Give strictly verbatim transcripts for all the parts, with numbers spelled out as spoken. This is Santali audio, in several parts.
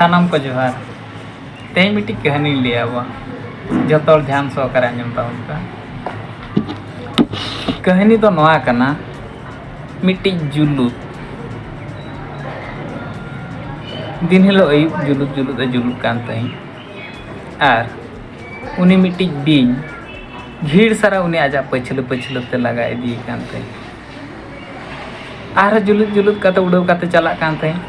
ᱥᱟᱱᱟᱢ ᱠᱚ ᱡᱚᱦᱟᱨ᱾ ᱛᱮᱦᱮᱧ ᱢᱤᱫᱴᱤᱡ ᱠᱟᱹᱦᱱᱤᱧ ᱞᱟᱹᱭᱟ ᱟᱵᱚᱣᱟᱜ᱾ ᱡᱚᱛᱚ ᱦᱚᱲ ᱫᱷᱮᱭᱟᱱ ᱥᱚᱦᱚᱠᱟᱨᱮ ᱟᱸᱡᱚᱢ ᱛᱟᱵᱚᱱ ᱯᱮ᱾ ᱠᱟᱹᱦᱱᱤ ᱫᱚ ᱱᱚᱣᱟ ᱠᱟᱱᱟ, ᱢᱤᱫᱴᱤᱡ ᱡᱩᱞᱩᱫ᱾ ᱫᱤᱱ ᱦᱤᱞᱳᱜ ᱟᱹᱭᱩᱵ ᱡᱩᱞᱩᱫ ᱡᱩᱞᱩᱫ ᱮ ᱡᱩᱞᱩᱫ ᱠᱟᱱ ᱛᱟᱦᱮᱸᱫ᱾ ᱟᱨ ᱩᱱᱤ ᱢᱤᱫᱴᱤᱡ ᱵᱤᱧ ᱜᱷᱤᱲ ᱥᱟᱨᱟ ᱩᱱᱤ ᱟᱡᱟᱜ ᱯᱟᱹᱪᱷᱞᱟᱹ ᱯᱟᱹᱪᱷᱞᱟᱹ ᱛᱮ ᱞᱟᱜᱟ ᱤᱫᱤᱭᱮ ᱠᱟᱱ ᱛᱟᱦᱮᱸᱫ᱾ ᱟᱨᱦᱚᱸ ᱡᱩᱞᱩᱫ ᱡᱩᱞᱩᱫ ᱠᱟᱛᱮ ᱩᱰᱟᱹᱣ ᱠᱟᱛᱮ ᱪᱟᱞᱟᱜ ᱠᱟᱱ ᱛᱟᱦᱮᱸᱫ᱾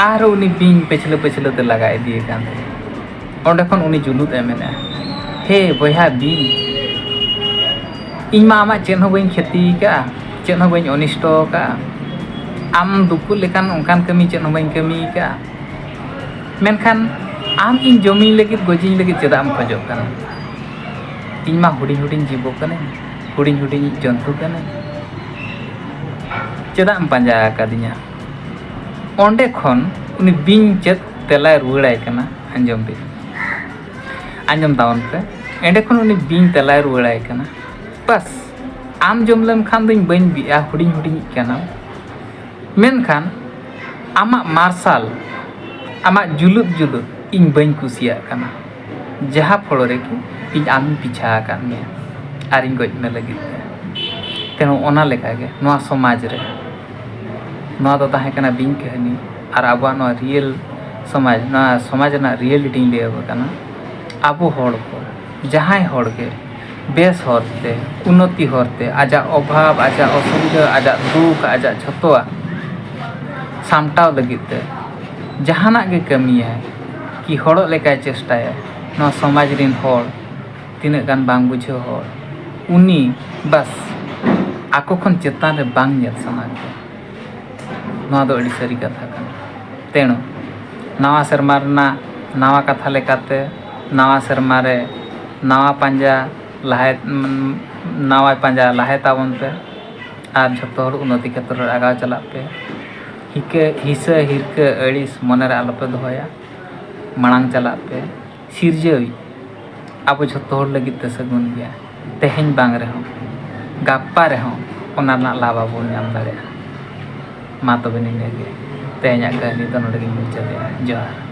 ᱟᱨᱦᱚᱸ ᱩᱱᱤ ᱵᱤᱧ ᱯᱟᱹᱪᱷᱞᱟᱹ ᱯᱟᱹᱪᱷᱞᱟᱹ ᱛᱮ ᱞᱟᱜᱟ ᱤᱫᱤᱭᱮ ᱠᱟᱱ ᱛᱟᱦᱮᱸᱫ᱾ ᱚᱸᱰᱮ ᱠᱷᱚᱱ ᱩᱱᱤ ᱡᱩᱞᱩᱫ ᱮ ᱢᱮᱱᱟ, "ᱦᱮ ᱵᱚᱭᱦᱟ ᱵᱤᱧ, ᱤᱧ ᱢᱟ ᱟᱢᱟᱜ ᱪᱮᱫ ᱦᱚᱸ ᱵᱟᱹᱧ ᱠᱷᱚᱛᱤ ᱟᱠᱟᱫᱼᱟ, ᱪᱮᱫ ᱦᱚᱸ ᱵᱟᱹᱧ ᱚᱱᱤᱥᱴᱚ ᱟᱠᱟᱫᱼᱟ, ᱟᱢ ᱫᱩᱠᱩ ᱞᱮᱠᱟᱱ ᱚᱱᱠᱟᱱ ᱠᱟᱹᱢᱤ ᱪᱮᱫ ᱦᱚᱸ ᱵᱟᱹᱧ ᱠᱟᱹᱢᱤ ᱟᱠᱟᱫᱼᱟ, ᱢᱮᱱᱠᱷᱟᱱ ᱟᱢ ᱤᱧ ᱡᱚᱢᱤᱧ ᱞᱟᱹᱜᱤᱫ ᱜᱚᱡᱤᱧ ᱞᱟᱹᱜᱤᱫ ᱪᱮᱫᱟᱜ ᱮᱢ ᱠᱷᱚᱡᱚᱜ ᱠᱟᱱᱟ? ᱤᱧ ᱢᱟ ᱦᱩᱰᱤᱧ ᱦᱩᱰᱤᱧ ᱡᱤᱵᱚ ᱠᱟᱹᱱᱟᱹᱧ, ᱦᱩᱰᱤᱧ ᱦᱩᱰᱤᱧ ᱡᱚᱱᱛᱩ ᱠᱟᱹᱱᱟᱹᱧ, ᱪᱮᱫᱟᱜ ᱮᱢ ᱯᱟᱸᱡᱟ ᱟᱠᱟᱫᱤᱧᱟ?" ᱚᱸᱰᱮ ᱠᱷᱚᱱ ᱩᱱᱤ ᱵᱤᱧ ᱪᱮᱫ ᱛᱮᱞᱟᱭ ᱨᱩᱣᱟᱹᱲᱟᱭ ᱠᱟᱱᱟ, ᱟᱸᱡᱚᱢ ᱵᱤᱱ, ᱟᱸᱡᱚᱢ ᱛᱟᱵᱚᱱ ᱯᱮ᱾ ᱮᱸᱰᱮ ᱠᱷᱚᱱ ᱩᱱᱤ ᱵᱤᱧ ᱛᱮᱞᱟᱭ ᱨᱩᱣᱟᱹᱲᱟᱭ ᱠᱟᱱᱟ, "ᱵᱟᱥ, ᱟᱢ ᱡᱚᱢ ᱞᱮᱢ ᱠᱷᱟᱱ ᱫᱚᱧ ᱵᱟᱹᱧ ᱵᱤᱜᱼᱟ, ᱦᱩᱰᱤᱧ ᱦᱩᱰᱤᱧᱤᱡ ᱠᱟᱱᱟᱢ, ᱢᱮᱱᱠᱷᱟᱱ ᱟᱢᱟᱜ ᱢᱟᱨᱥᱟᱞ, ᱟᱢᱟᱜ ᱡᱩᱞᱩᱫ ᱡᱩᱞᱩᱫ ᱤᱧ ᱵᱟᱹᱧ ᱠᱩᱥᱤᱭᱟᱜ ᱠᱟᱱᱟ, ᱡᱟᱦᱟᱸ ᱯᱷᱚᱲᱚ ᱨᱮᱜᱮ ᱤᱧ ᱟᱢᱤᱧ ᱯᱤᱪᱷᱟ ᱟᱠᱟᱫ ᱢᱮᱭᱟ ᱟᱨᱤᱧ ᱜᱚᱡ ᱢᱮ ᱞᱟᱹᱜᱤᱫ ᱛᱮ᱾ ᱛᱮᱱᱩ ᱚᱱᱟ ᱞᱮᱠᱟᱜᱮ ᱱᱚᱣᱟ ᱥᱚᱢᱟᱡᱽ ᱨᱮ, ᱱᱚᱣᱟ ᱫᱚ ᱛᱟᱦᱮᱸ ᱠᱟᱱᱟ ᱵᱤᱧ ᱠᱟᱹᱦᱱᱤ, ᱟᱨ ᱟᱵᱚᱣᱟᱜ ᱱᱚᱣᱟ ᱨᱤᱭᱮᱞ ᱥᱚᱢᱟᱡᱽ, ᱱᱚᱣᱟ ᱥᱚᱢᱟᱡᱽ ᱨᱮᱱᱟᱜ ᱨᱤᱭᱮᱞᱤᱴᱤᱧ ᱞᱟᱹᱭ ᱟᱵᱚ ᱠᱟᱱᱟ᱾ ᱟᱵᱚ ᱦᱚᱲ ᱠᱚ, ᱡᱟᱦᱟᱸᱭ ᱦᱚᱲ ᱜᱮ ᱵᱮᱥ ᱦᱚᱨᱛᱮ, ᱩᱱᱱᱚᱛᱤ ᱦᱚᱨᱛᱮ, ᱟᱡᱟᱜ ᱚᱵᱷᱟᱵᱽ, ᱟᱡᱟᱜ ᱚᱥᱩᱵᱤᱫᱷᱟ, ᱟᱡᱟᱜ ᱫᱩᱠ, ᱟᱡᱟᱜ ᱡᱷᱚᱛᱚᱣᱟᱜ ᱥᱟᱢᱴᱟᱣ ᱞᱟᱹᱜᱤᱫ ᱛᱮ ᱡᱟᱦᱟᱱᱟᱜ ᱜᱮ ᱠᱟᱹᱢᱤᱭᱟᱭ, ᱠᱤ ᱦᱚᱲᱚᱜ ᱞᱮᱠᱟᱭ ᱪᱮᱥᱴᱟᱭᱟ, ᱱᱚᱣᱟ ᱥᱚᱢᱟᱡᱽ ᱨᱤᱱ ᱦᱚᱲ ᱛᱤᱱᱟᱹᱜ ᱜᱟᱱ ᱵᱟᱝ ᱵᱩᱡᱷᱟᱹᱣ ᱦᱚᱲ, ᱩᱱᱤ ᱵᱟᱥ ᱟᱠᱚ ᱠᱷᱚᱱ ᱪᱮᱛᱟᱱ ᱨᱮ ᱵᱟᱝ ᱧᱮᱞ ᱥᱟᱱᱟ ᱠᱚᱣᱟ᱾ ᱱᱚᱣᱟ ᱫᱚ ᱟᱹᱰᱤ ᱥᱟᱹᱨᱤ ᱠᱟᱛᱷᱟ ᱠᱟᱱᱟ᱾ ᱛᱮᱱᱩ ᱱᱟᱣᱟ ᱥᱮᱨᱢᱟ ᱨᱮᱱᱟᱜ ᱱᱟᱣᱟ ᱠᱟᱛᱷᱟ ᱞᱮᱠᱟᱛᱮ, ᱱᱟᱣᱟ ᱥᱮᱨᱢᱟ ᱨᱮ ᱱᱟᱣᱟ ᱯᱟᱸᱡᱟ ᱞᱟᱦᱟᱭ, ᱱᱟᱣᱟ ᱯᱟᱸᱡᱟ ᱞᱟᱦᱟᱭ ᱛᱟᱵᱚᱱ ᱯᱮ᱾ ᱟᱨ ᱡᱷᱚᱛᱚ ᱦᱚᱲ ᱩᱱᱱᱚᱛᱤ ᱠᱷᱮᱛᱨᱚ ᱨᱮ ᱟᱜᱟᱣ ᱪᱟᱞᱟᱜ ᱯᱮ᱾ ᱦᱤᱠᱟᱹ, ᱦᱤᱥᱟᱹ, ᱦᱤᱨᱠᱟᱹ, ᱟᱹᱲᱤᱥ ᱢᱚᱱᱮ ᱨᱮ ᱟᱞᱚ ᱯᱮ ᱫᱚᱦᱚᱭᱟ᱾ ᱢᱟᱲᱟᱝ ᱪᱟᱞᱟᱜ ᱯᱮ᱾ ᱥᱤᱨᱡᱟᱹᱣᱤᱡ ᱟᱵᱚ ᱡᱷᱚᱛᱚ ᱦᱚᱲ ᱞᱟᱹᱜᱤᱫ ᱛᱮ ᱥᱟᱹᱜᱩᱱ ᱜᱮᱭᱟ᱾ ᱛᱮᱦᱮᱧ ᱵᱟᱝ ᱨᱮᱦᱚᱸ, ᱜᱟᱯᱟ ᱨᱮᱦᱚᱸ ᱚᱱᱟ ᱨᱮᱱᱟᱜ ᱞᱟᱵᱷ ᱟᱵᱚ ᱵᱚᱱ ᱧᱟᱢ ᱫᱟᱲᱮᱭᱟᱜᱼᱟ᱾ ᱢᱟ ᱛᱚᱵᱮ ᱱᱤᱱᱟᱹᱜ ᱜᱮ᱾ ᱛᱮᱦᱮᱧᱟᱜ ᱠᱟᱹᱦᱱᱤ ᱫᱚ ᱱᱚᱰᱮ ᱜᱤᱧ ᱢᱩᱪᱟᱹᱫᱮᱜᱼᱟ᱾ ᱡᱚᱦᱟᱨ᱾